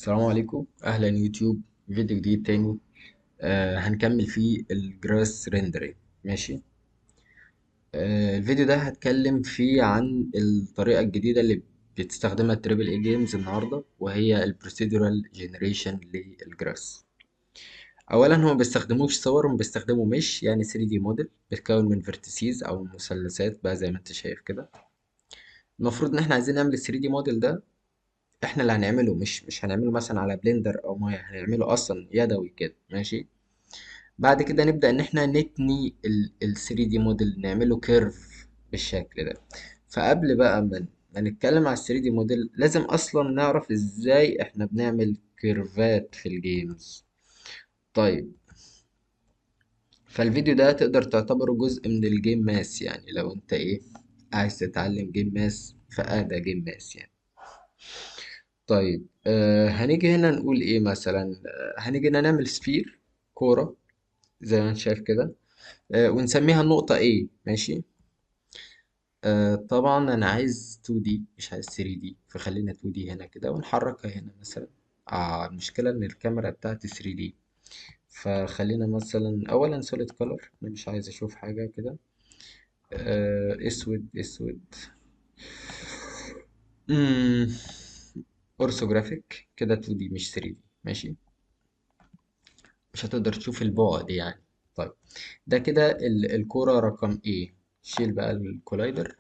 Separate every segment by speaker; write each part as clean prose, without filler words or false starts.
Speaker 1: السلام عليكم، اهلا يوتيوب. فيديو جديد تاني. هنكمل فيه ال grass rendering. ماشي. الفيديو ده هتكلم فيه عن الطريقة الجديدة اللي بتستخدمها ال triple A games النهاردة، وهي ال procedural generation لل grass. اولا هم ما بيستخدموش صور، هم بيستخدموا mesh، يعني 3D موديل بيتكون من vertices او مثلثات بقى زي ما انت شايف كده. المفروض ان احنا عايزين نعمل 3D موديل ده، احنا اللي هنعمله، مش هنعمله مثلا على Blender او مايا، هنعمله اصلا يدوي كده. ماشي. بعد كده نبدأ ان احنا نتني ال 3D موديل، نعمله curve بالشكل ده. فقبل بقى ما نتكلم على ال 3D موديل، لازم اصلا نعرف ازاي احنا بنعمل curve ات في ال games. فالفيديو ده تقدر تعتبره جزء من ال game math، يعني لو انت عايز تتعلم game math فده game math يعني. هنيجي هنا نقول ايه مثلا؟ هنيجي هنا نعمل sphere، كورة زي ما انت شايف كده، ونسميها النقطة A. ماشي. طبعا انا عايز 2D مش عايز 3D، فخلينا 2D هنا كده ونحركها هنا مثلا. المشكلة ان الكاميرا بتاعتي 3D، فخلينا مثلا اولا solid color، انا مش عايز اشوف حاجة كده. اسود اسود، orthographic كده 2D مش 3D. ماشي، مش هتقدر تشوف البعد يعني. ده كده الكورة رقم A. شيل بقى ال collider،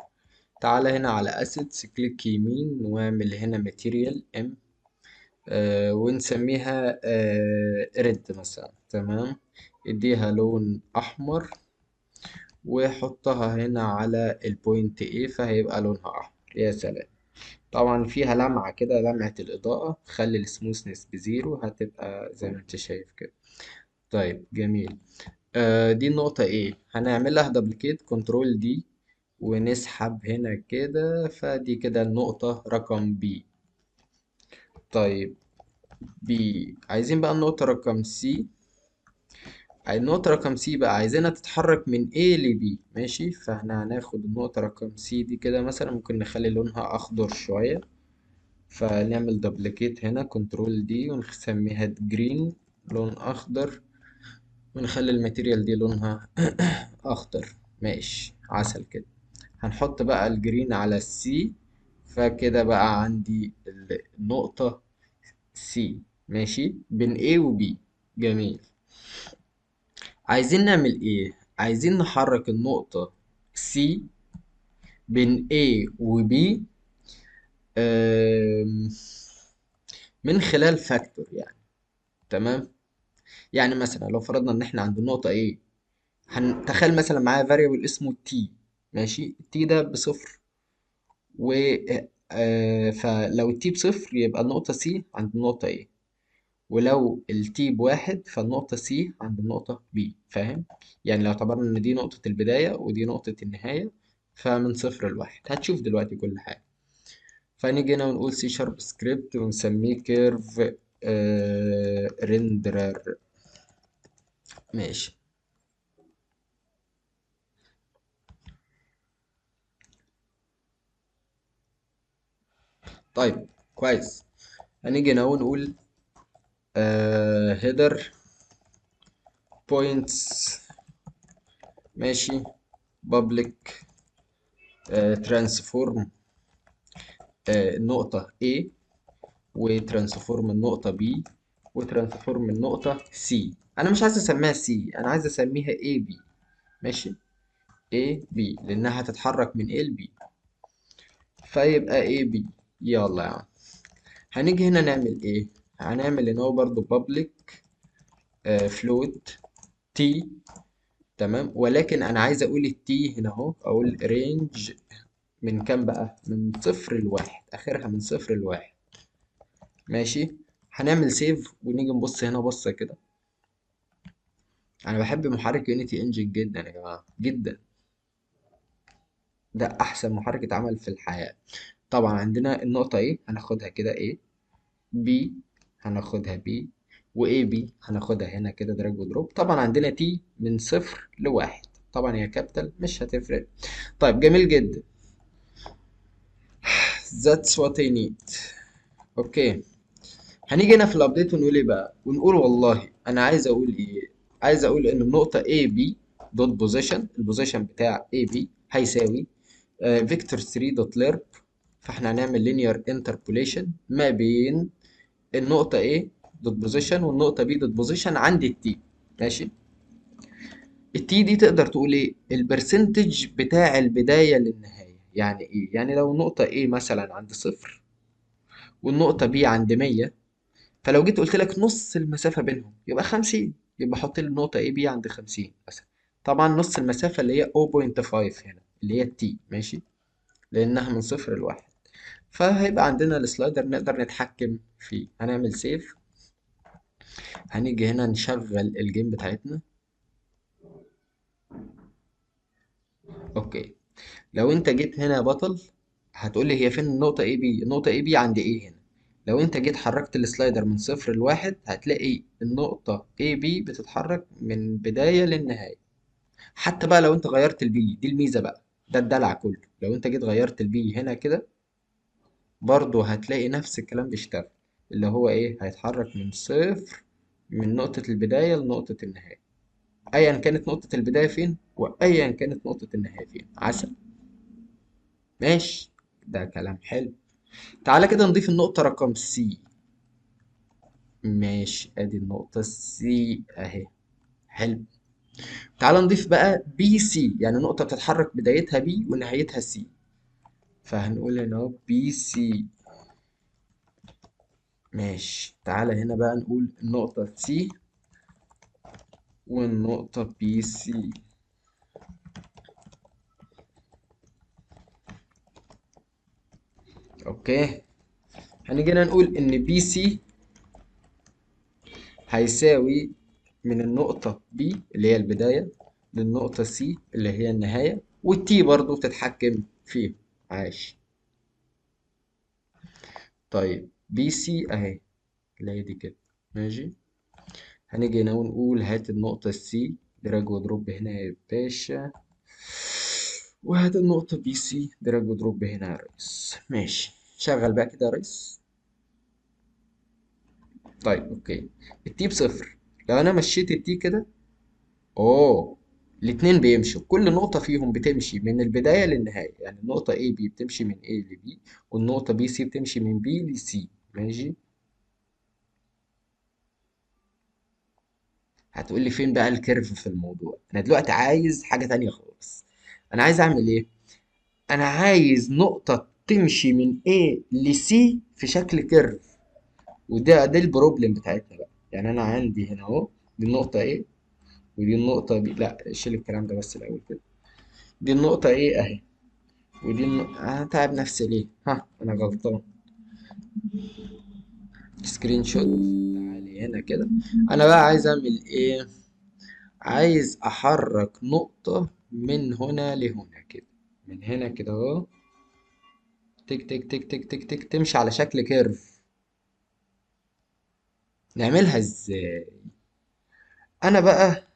Speaker 1: تعالى هنا على Assets، click يمين واعمل هنا Material M، ونسميها red مثلا. تمام، اديها لون أحمر وحطها هنا على ال point A، فهيبقى لونها أحمر. يا سلام. طبعا فيها لمعة كده، لمعة الإضاءة، خلي ال smoothness ب zero، هتبقى زي ما انت شايف كده. جميل. دي النقطة A، هنعمل لها duplicate control D ونسحب هنا كده، فدي كده النقطة رقم B. B، عايزين بقى النقطة رقم C. النقطة رقم C بقى عايزينها تتحرك من A ل B. ماشي، فاحنا هناخد النقطة رقم C دي كده مثلا، ممكن نخلي لونها أخضر شوية، فنعمل duplicate هنا control D ونسميها green، لون أخضر، ونخلي ال material دي لونها أخضر. ماشي، عسل كده. هنحط بقى ال green على ال C، فكده بقى عندي النقطة C. ماشي، بين A و B. جميل. عايزين نعمل ايه؟ عايزين نحرك النقطة C بين A و B، من خلال factor يعني. تمام، يعني مثلا لو فرضنا ان احنا عند النقطة A، هنتخيل مثلا معايا variable اسمه T. ماشي، T ده بصفر، فلو T بصفر يبقى النقطة C عند النقطة A، ولو ال T بواحد فالنقطة C عند النقطة B. فاهم؟ يعني لو اعتبرنا إن دي نقطة البداية ودي نقطة النهاية، فمن صفر لواحد. هتشوف دلوقتي كل حاجة. فنيجي هنا ونقول C sharp script ونسميه curve، renderer. ماشي. كويس. هنيجي هنا ونقول، header points، ماشي، public، transform، النقطة A، و transform النقطة B، و transform النقطة C. أنا مش عايز أسميها C، أنا عايز أسميها AB. ماشي، AB لأنها هتتحرك من A ل B، فيبقى AB. يلا يا عم. هنيجي هنا نعمل إيه؟ هنعمل إن هو برضو public، float T. تمام، ولكن أنا عايز أقول ال T هنا أهو، أقول range من كام بقى؟ من صفر لواحد، آخرها من صفر لواحد. ماشي، هنعمل save ونيجي نبص هنا بصة كده. أنا بحب محرك Unity Engine جدا يا جماعة، جدا، ده أحسن محرك اتعمل في الحياة. طبعا عندنا النقطة A هناخدها كده A، B هناخدها B، و A B هناخدها هنا كده drag و drop. طبعا عندنا T من صفر لواحد، طبعا هي capital مش هتفرق. جميل جدا. That's what I need. هنيجي هنا في ال update ونقول ايه بقى؟ ونقول والله انا عايز اقول ايه؟ عايز اقول ان النقطة A B dot position، ال position بتاع A B هيساوي vector 3 dot lerp. فاحنا هنعمل linear interpolation ما بين النقطة A dot position والنقطة B dot position عند ال T. ماشي، ال T دي تقدر تقول ايه؟ ال percentage بتاع البداية للنهاية. يعني ايه؟ يعني لو النقطة A مثلا عند 0 والنقطة B عند 100، فلو جيت قلت لك نص المسافة بينهم يبقى 50، يبقى حط لي النقطة A B عند 50 مثلا. طبعا نص المسافة اللي هي 0.5 هنا اللي هي T، ماشي، لأنها من 0 ل1. فهيبقى عندنا ال slider نقدر نتحكم فيه. هنعمل save، هنيجي هنا نشغل ال game بتاعتنا. okay، لو انت جيت هنا يا بطل هتقول لي هي فين النقطة A B؟ النقطة A B عند ايه هنا؟ لو انت جيت حركت ال slider من 0 ل1 هتلاقي النقطة A B بتتحرك من بداية للنهاية. حتى بقى لو انت غيرت ال B، دي الميزة بقى، ده الدلع كله. لو انت جيت غيرت ال B هنا كده برضو هتلاقي نفس الكلام بيشتغل، اللي هو ايه؟ هيتحرك من 0، من نقطة البداية لنقطة النهاية، ايا كانت نقطة البداية فين وايا كانت نقطة النهاية فين. عسل، ماشي، ده كلام حلو. تعالى كده نضيف النقطة رقم C. ماشي، ادي النقطة C اهي، حلو. تعالى نضيف بقى B C، يعني نقطة بتتحرك بدايتها B ونهايتها C، فهنقول هنا اهو B C. ماشي، تعالى هنا بقى نقول النقطة C والنقطة B C. okay، هنيجي هنا نقول ان B C هيساوي من النقطة B اللي هي البداية للنقطة C اللي هي النهاية، وال T برضو بتتحكم فيه. عاش. طيب B C اهي اللي هي دي كده، ماشي. هنيجي هنا ونقول هات النقطة C، drag و drop هنا يا باشا، وهات النقطة B C، drag و drop هنا يا ريس. ماشي، شغل بقى كده يا ريس. طيب okay، ال T بصفر. لو انا مشيت ال T كده، الاتنين بيمشوا، كل نقطة فيهم بتمشي من البداية للنهاية. يعني النقطة A B بتمشي من A ل B، والنقطة B C بتمشي من B ل C. ماشي، هتقول لي فين بقى ال curve في الموضوع؟ انا دلوقتي عايز حاجة تانية خالص. انا عايز اعمل ايه؟ انا عايز نقطة تمشي من A ل C في شكل curve، وده ال problem بتاعتنا بقى. يعني انا عندي هنا اهو دي النقطة A ودي النقطة B، لا شيل الكلام ده بس الأول كده. دي النقطة A أهي، ودي أنا تعب نفسي ليه؟ ها أنا غلطان. screenshot، تعالي هنا كده. أنا بقى عايز أعمل إيه؟ عايز أحرك نقطة من هنا لهنا كده، من هنا كده أهو، تك تك تك تك تك تك، تمشي على شكل curve. نعملها إزاي؟ أنا بقى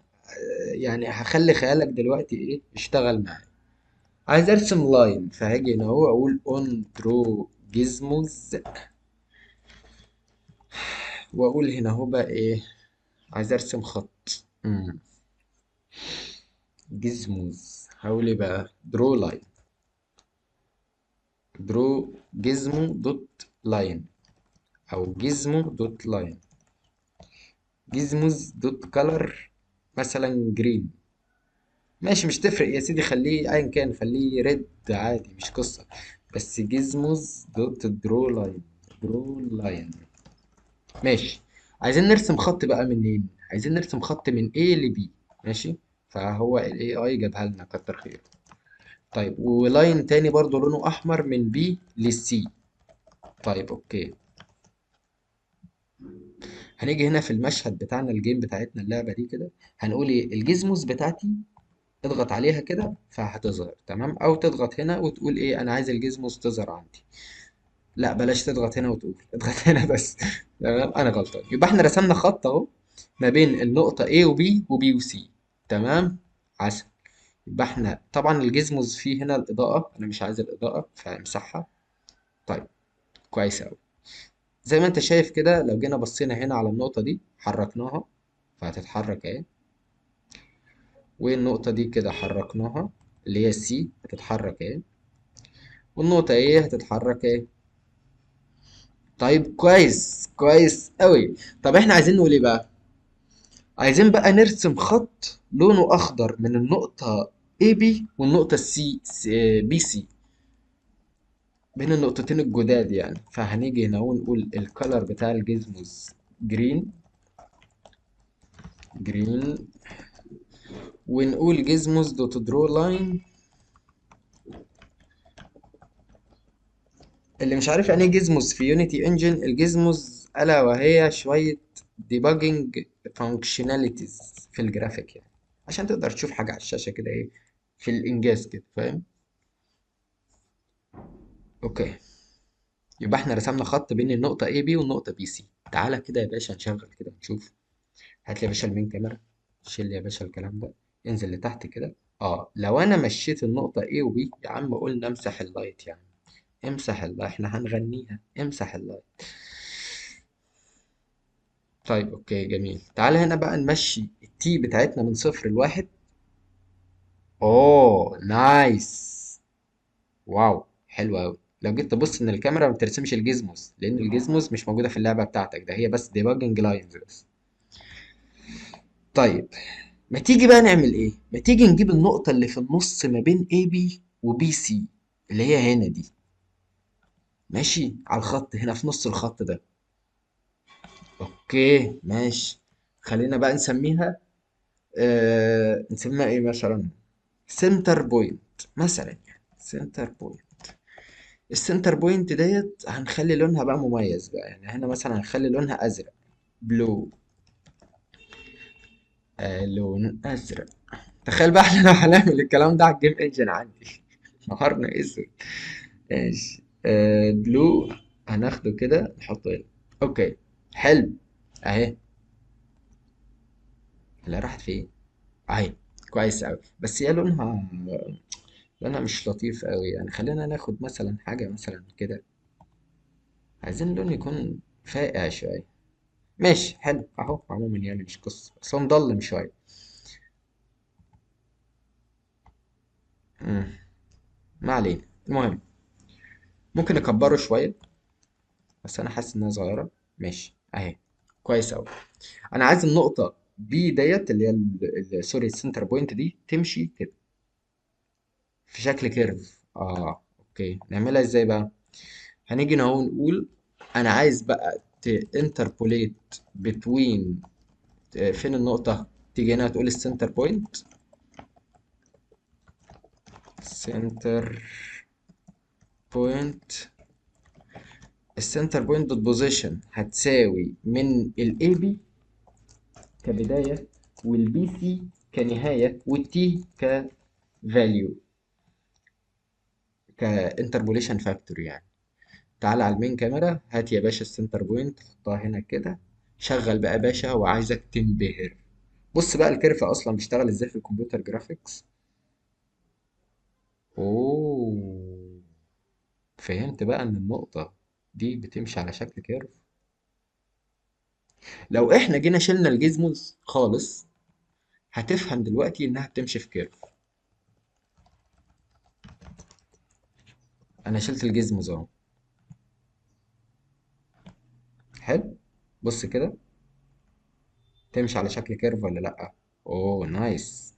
Speaker 1: هخلي خيالك دلوقتي إيه؟ اشتغل معايا. عايز ارسم line، فهاجي هنا اهو اقول on draw gizmos، واقول هنا اهو بقى ايه؟ عايز ارسم خط. Gizmos، هقول ايه بقى؟ Draw line، draw gizmo dot line او gizmo dot line، gizmos dot color مثلا green. ماشي، مش تفرق يا سيدي، خليه ايا كان، خليه red عادي مش قصه، بس gizmos dot draw line، draw line. ماشي، عايزين نرسم خط بقى منين؟ عايزين نرسم خط من A ل B. ماشي، فهو ال AI جابها لنا، كتر خيره. طيب و line تاني برضو لونه احمر من B ل C. طيب okay، هنيجي هنا في المشهد بتاعنا، ال game بتاعتنا، اللعبه دي كده، هنقول ايه؟ ال gizmos بتاعتي اضغط عليها كده فهتظهر، تمام؟ او تضغط هنا وتقول ايه؟ انا عايز ال gizmos تظهر عندي. لا بلاش تضغط هنا وتقول، اضغط هنا بس. تمام، انا غلطان. يبقى احنا رسمنا خط اهو ما بين النقطة A و B و B و C. تمام، عسل. يبقى احنا طبعا ال gizmos فيه هنا الإضاءة، انا مش عايز الإضاءة فامسحها. طيب كويس اوي. زي ما انت شايف كده لو جينا بصينا هنا على النقطة دي حركناها فهتتحرك اهي، والنقطة دي كده حركناها اللي هي C هتتحرك اهي، والنقطة A هتتحرك اهي. طيب كويس، كويس قوي. طب احنا عايزين نقول ايه بقى؟ عايزين بقى نرسم خط لونه اخضر من النقطة AB والنقطة C BC، بين النقطتين الجداد يعني. فهنيجي هنا ونقول ال color بتاع ال gizmos green، green، ونقول gizmos dot draw line. اللي مش عارف يعني ايه gizmos في Unity engine، ال gizmos الا وهي شوية debugging functionalities في الجرافيك يعني، عشان تقدر تشوف حاجة على الشاشة كده ايه في الانجاز كده، فاهم؟ okay، يبقى احنا رسمنا خط بين النقطة AB والنقطة BC. تعالى كده يا باشا نشغل كده نشوف. هات لي يا باشا ال main camera، شيل لي يا باشا الكلام ده، انزل لتحت كده. لو انا مشيت النقطة A و B، يا عم قلنا امسح ال light يا عم، امسح ال light، احنا هنغنيها، امسح ال light. طيب okay جميل. تعالى هنا بقى نمشي ال T بتاعتنا من 0 ل1. Nice، wow، حلو قوي. لو جيت تبص ان الكاميرا ما بترسمش ال gizmos، لان ال gizmos مش موجودة في اللعبة بتاعتك، ده هي بس debugging lines بس. طيب ما تيجي بقى نعمل ايه؟ ما تيجي نجيب النقطة اللي في النص ما بين AB و BC اللي هي هنا دي، ماشي على الخط هنا في نص الخط ده. okay ماشي، خلينا بقى نسميها ايه مثلا؟ center point مثلا يعني، center point. ال center point ديت هنخلي لونها بقى مميز بقى، يعني هنا مثلا هنخلي لونها ازرق، blue، لون ازرق. تخيل بقى احنا لو هنعمل الكلام ده على ال game engine عندي نهارنا اسود. ماشي، blue هناخده كده نحطه هنا. okay حلو اهي. اللي راحت فين؟ اهي كويس قوي، بس هي لونها مش لطيف قوي يعني. خلينا ناخد مثلا حاجة مثلا كده، عايزين لون يكون فاقع شوية. ماشي حلو اهو، عموما يعني مش قصة، بس هو مضلم شوية. ما علينا. المهم ممكن نكبره شوية، بس انا حاسس انها صغيرة. ماشي اهي كويس قوي. انا عايز النقطة B ديت اللي هي sorry ال center point دي تمشي كده في شكل curve. Okay نعملها ازاي بقى؟ هنيجي هنا اهو نقول انا عايز بقى interpolate between، فين النقطة؟ تيجي هنا تقول ال center point، center point، ال center point dot position هتساوي من ال AB كبداية وال BC كنهاية وال T ك value ك interpolation factor يعني. تعال على ال main camera، هات يا باشا ال center point حطها هنا كده، شغل بقى يا باشا وعايزك تنبهر. بص بقى ال curve اصلا بيشتغل ازاي في ال computer graphics. فهمت بقى ان النقطة دي بتمشي على شكل curve. لو احنا جينا شلنا ال gizmos خالص هتفهم دلوقتي انها بتمشي في curve. انا شلت ال gizmos اهو، حلو. بص كده تمشي على شكل curve ولا لا؟ Nice.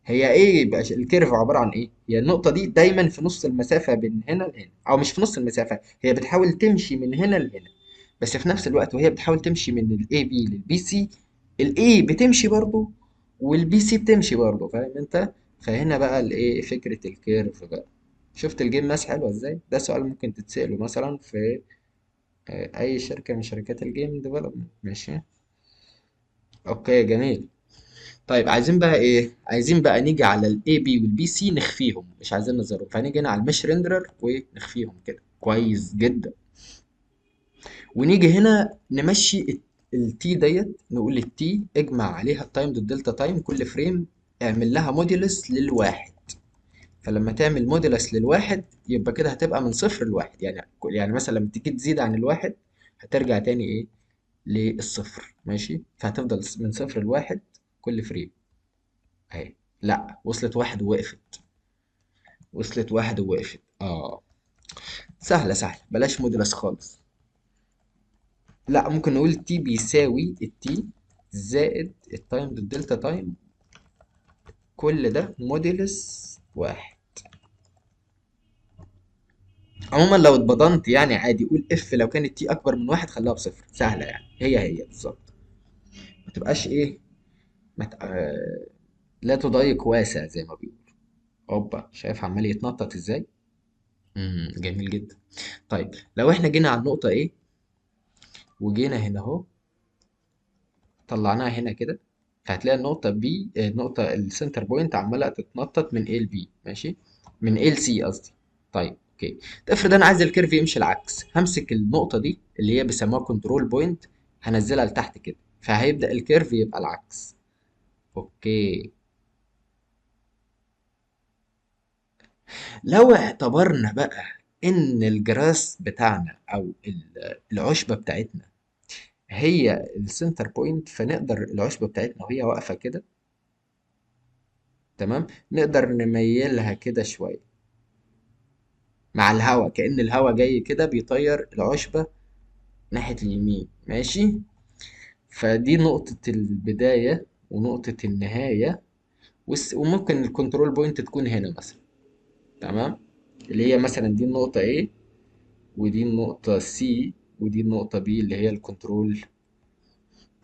Speaker 1: هي ايه يبقى ال curve عبارة عن ايه؟ هي النقطة دي دايما في نص المسافة بين هنا لهنا، او مش في نص المسافة، هي بتحاول تمشي من هنا لهنا، بس في نفس الوقت وهي بتحاول تمشي من ال AB لل BC، ال A بتمشي برضو وال BC بتمشي برضو، فاهم انت؟ فهنا بقى الايه فكرة ال curve بقى. شفت ال game math حلوة ازاي؟ ده سؤال ممكن تتسأله مثلا في اي شركة من شركات ال game development. ماشي okay جميل. طيب عايزين بقى ايه؟ عايزين بقى نيجي على ال AB وال BC نخفيهم، مش عايزين نظهرهم، فهنيجي هنا على ال mesh renderer ونخفيهم كده. كويس جدا. ونيجي هنا نمشي ال T ديت، نقول ال T اجمع عليها ال time dot delta time كل frame، اعمل لها modulus للواحد. فلما تعمل modulus للواحد يبقى كده هتبقى من 0 لواحد، يعني مثلا لما تيجي تزيد عن الواحد هترجع تاني ايه؟ للصفر. ماشي، فهتفضل من صفر لواحد كل frame اهي. لا، وصلت واحد ووقفت، وصلت واحد ووقفت. سهلة سهلة، بلاش modulus خالص. لا، ممكن نقول T بيساوي ال T زائد ال time dot delta time، كل ده modulus واحد. عموما لو اتبضنت يعني عادي، قول if لو كانت T اكبر من واحد خليها بصفر، سهلة يعني، هي هي بالظبط. ما تبقاش ايه، ما ت... آه... لا تضايق واسع زي ما بيقولوا. اوبا، شايف عمال يتنطط ازاي؟ جميل جدا. طيب لو احنا جينا على النقطة A وجينا هنا اهو طلعناها هنا كده، فهتلاقي النقطة B، النقطة ال center point عمالة تتنطط من A ل B، ماشي، من A ل C قصدي. طيب okay، افرض انا عايز ال curve يمشي العكس، همسك النقطة دي اللي هي بيسموها control point، هنزلها لتحت كده، فهيبدأ ال curve يبقى العكس. okay، لو اعتبرنا بقى ان ال grass بتاعنا او العشبة بتاعتنا هي ال center point، فنقدر العشبة بتاعتنا وهي واقفة كده، تمام، نقدر نميلها كده شوية مع الهواء، كأن الهواء جاي كده بيطير العشبة ناحية اليمين. ماشي، فدي نقطة البداية ونقطة النهاية، وممكن ال control point تكون هنا مثلا، تمام، اللي هي مثلا دي النقطة A ودي النقطة C ودي النقطة B اللي هي ال control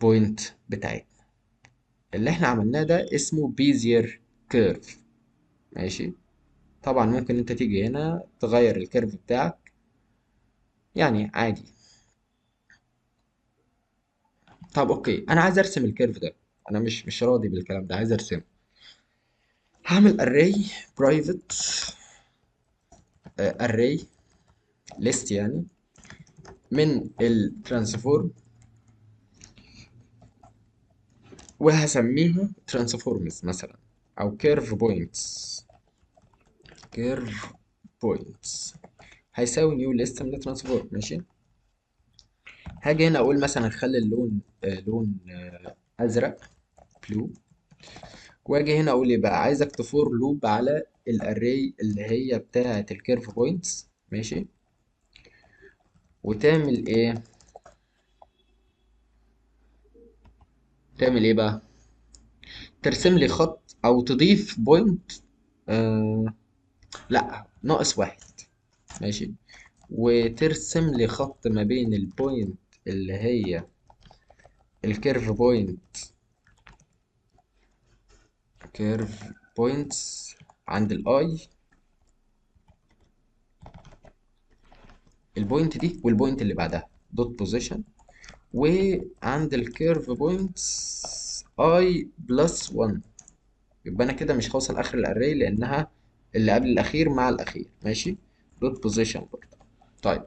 Speaker 1: point بتاعتنا. اللي احنا عملناه ده اسمه Bezier curve. ماشي، طبعا ممكن انت تيجي هنا تغير ال curve بتاعك يعني عادي. طب okay، انا عايز ارسم ال curve ده، انا مش راضي بالكلام ده، عايز ارسمه. هعمل array private، array list يعني من ال transform، وهسميها transforms مثلا او curve points. curve points هيساوي new list من transform. ماشي، هاجي هنا اقول مثلا خلي اللون، لون، ازرق blue، واجي هنا اقول ايه بقى، عايزك ت for loop على ال array اللي هي بتاعه ال curve points. ماشي، وتعمل ايه؟ تعمل ايه بقى؟ ترسم لي خط او تضيف point، لا ناقص واحد. ماشي، وترسم لي خط ما بين ال point اللي هي ال curve point، curve points عند ال i، ال point دي وال point اللي بعدها dot position، وعند ال curve points i plus 1. يبقى انا كده مش هوصل اخر ال array لانها اللي قبل الاخير مع الاخير. ماشي، dot position برضه. طيب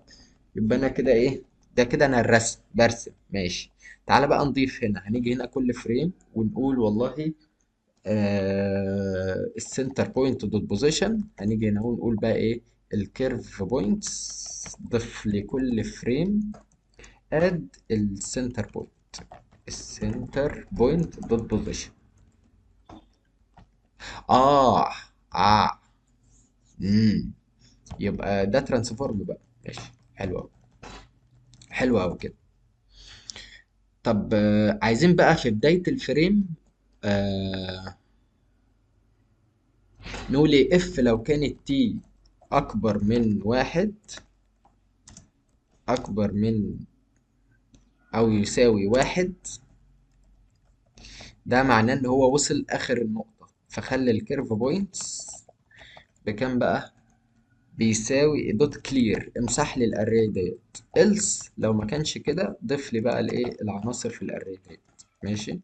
Speaker 1: يبقى انا كده ايه ده، كده انا الرسم برسم. ماشي، تعالى بقى نضيف هنا، هنيجي هنا كل frame ونقول والله، ال center point dot position، هنيجي هنا ونقول بقى ايه ال curve points، ضيف لكل frame add ال center point، ال center point dot position. يبقى ده transform بقى. ماشي، حلو قوي، حلو قوي كده. طب، عايزين بقى في بداية ال frame، نقول ايه، if لو كانت T اكبر من واحد، اكبر من او يساوي واحد، ده معناه ان هو وصل اخر النقطة، فخلي ال curve points بكام بقى؟ بيساوي dot clear، امسح لي ال array ديت. else لو ما كانش كده ضيف لي بقى الايه العناصر في ال array ديت. ماشي،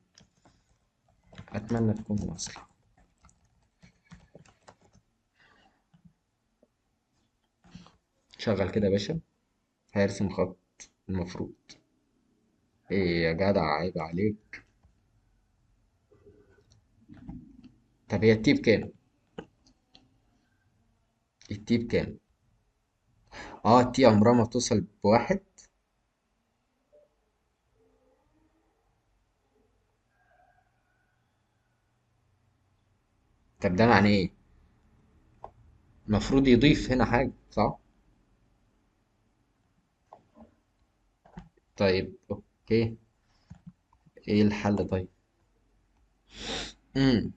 Speaker 1: اتمنى تكون واصله. شغل كده يا باشا، هيرسم خط المفروض. ايه يا جدع، عيب عليك. طب هي ال T بكام؟ ال T بكام؟ ال T عمرها ما توصل بواحد. طب ده معناه ايه؟ المفروض يضيف هنا حاجة، صح؟ طيب okay، ايه الحل طيب؟ امم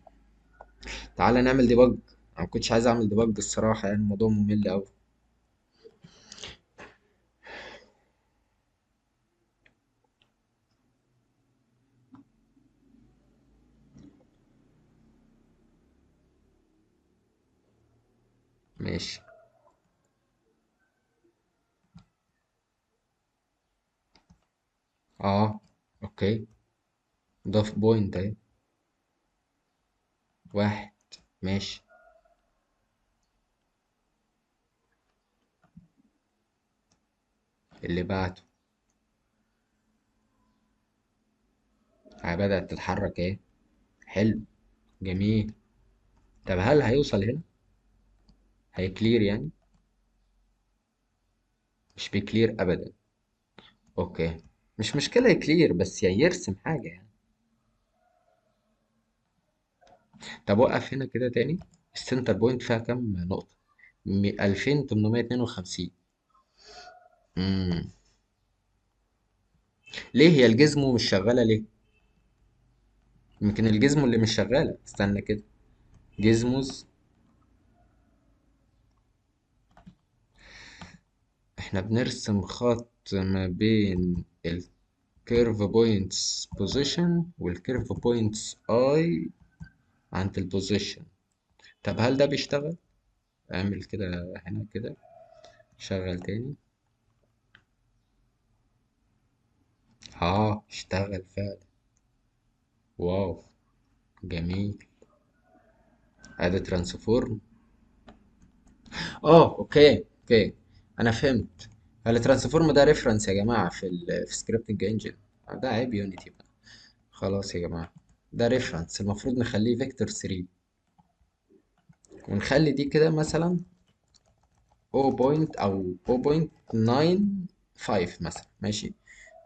Speaker 1: تعالى نعمل debug. انا ما كنتش عايز اعمل debug الصراحة، يعني الموضوع ممل قوي. ماشي. اه okay، ضاف point اهي، واحد. ماشي. اللي بعده بدأت تتحرك اهي. حلو، جميل. طب هل هيوصل هنا؟ هي clear يعني؟ مش بي clear ابدا. okay، مش مشكلة ي clear، بس يعني يرسم حاجة يعني. طب وقف هنا كده تاني. ال center point فيها كام نقطة؟ 2852. ليه هي ال gizmo مش شغالة ليه؟ يمكن ال gizmo اللي مش شغالة. استنى كده، gizmos. احنا بنرسم خط ما بين ال curve points position وال curve points i عند ال position. طب هل ده بيشتغل؟ اعمل كده هنا كده، شغل تاني. اشتغل فعلا. wow، جميل. ادي transform. Okay okay، انا فهمت. ال transform ده reference يا جماعة في scripting engine. ده عيب يونيتي بقى. خلاص يا جماعة، ده reference، المفروض نخليه vector 3، ونخلي دي كده مثلا 0 point او 0.95 مثلا. ماشي،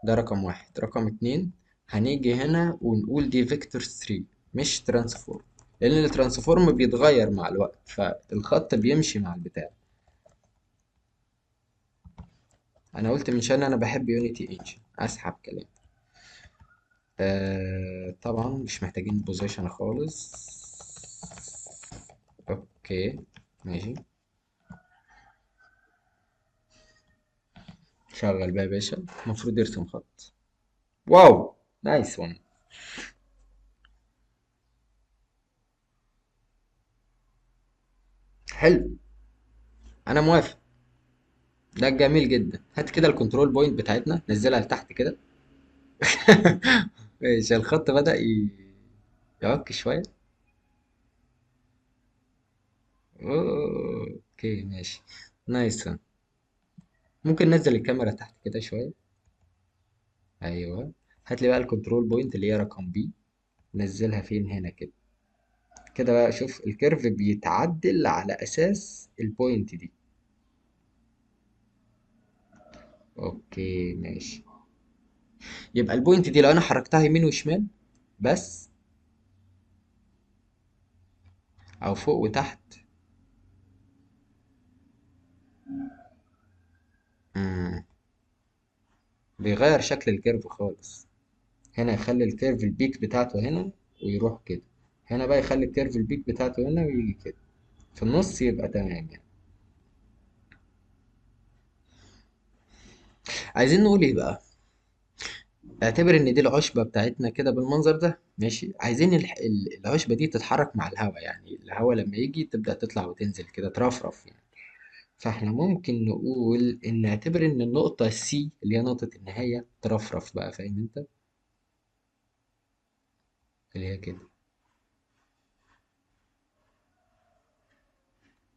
Speaker 1: ده رقم واحد. رقم اتنين، هنيجي هنا ونقول دي vector 3 مش transform، لان ال transform بيتغير مع الوقت، فالخط بيمشي مع البتاع. انا قلت من شان انا بحب يونيتي انجن، اسحب كلام. طبعا مش محتاجين position خالص. okay ماشي، شغل بقى يا باشا. المفروض يرسم خط. wow، nice one. حلو، انا موافق، ده جميل جدا. هات كده ال control point بتاعتنا، نزلها لتحت كده. ماشي، الخط بدأ يعك شوية. okay ماشي، nice one. ممكن ننزل الكاميرا تحت كده شوية. ايوه، هات لي بقى ال control point اللي هي رقم B، نزلها فين؟ هنا كده. كده بقى شوف ال curve بيتعدل على اساس ال point دي. okay ماشي، يبقى ال point دي لو انا حركتها يمين وشمال بس، او فوق وتحت، بيغير شكل ال curve خالص. هنا يخلي ال curve ال peak بتاعته هنا ويروح كده، هنا بقى يخلي ال curve ال peak بتاعته هنا ويجي كده في النص، يبقى تمام يعني. عايزين نقول ايه بقى؟ اعتبر ان دي العشبة بتاعتنا كده بالمنظر ده، ماشي. عايزين العشبة دي تتحرك مع الهواء، يعني الهواء لما يجي تبدأ تطلع وتنزل كده، ترفرف يعني. فاحنا ممكن نقول ان اعتبر ان النقطة C اللي هي نقطة النهاية ترفرف بقى، فاهم انت؟ اللي هي كده،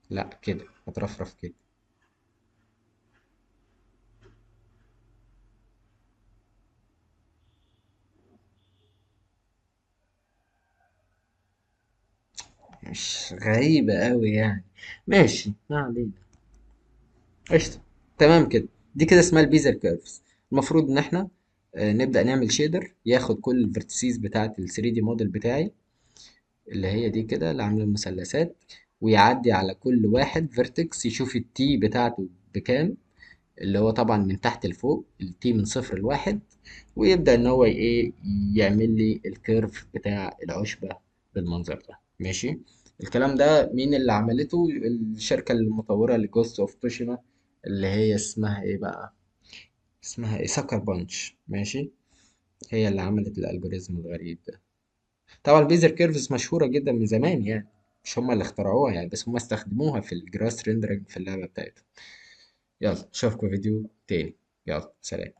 Speaker 1: لا كده هترفرف كده. مش غريبة قوي يعني، ماشي ما علينا، قشطة، تمام كده. دي كده اسمها ال Bezier curves. المفروض ان احنا نبدأ نعمل shader ياخد كل ال vertices بتاعة ال 3D model بتاعي. اللي هي دي كده اللي عامله المثلثات، ويعدي على كل واحد vertex يشوف ال T بتاعته بكام، اللي هو طبعا من تحت لفوق ال T من 0 ل1، ويبدأ ان هو ايه يعمل لي ال curve بتاع العشبة بالمنظر ده. ماشي، الكلام ده مين اللي عملته؟ الشركة المطورة ل Ghost of Tsushima اللي هي اسمها ايه بقى؟ اسمها ايه؟ Sucker Punch. ماشي، هي اللي عملت ال algorithm الغريب ده. طبعا ال Bezier curves مشهورة جدا من زمان يعني، مش هما اللي اخترعوها يعني، بس هما استخدموها في ال grass rendering في اللعبة بتاعتهم. يلا اشوفكم فيديو تاني، يلا سلام.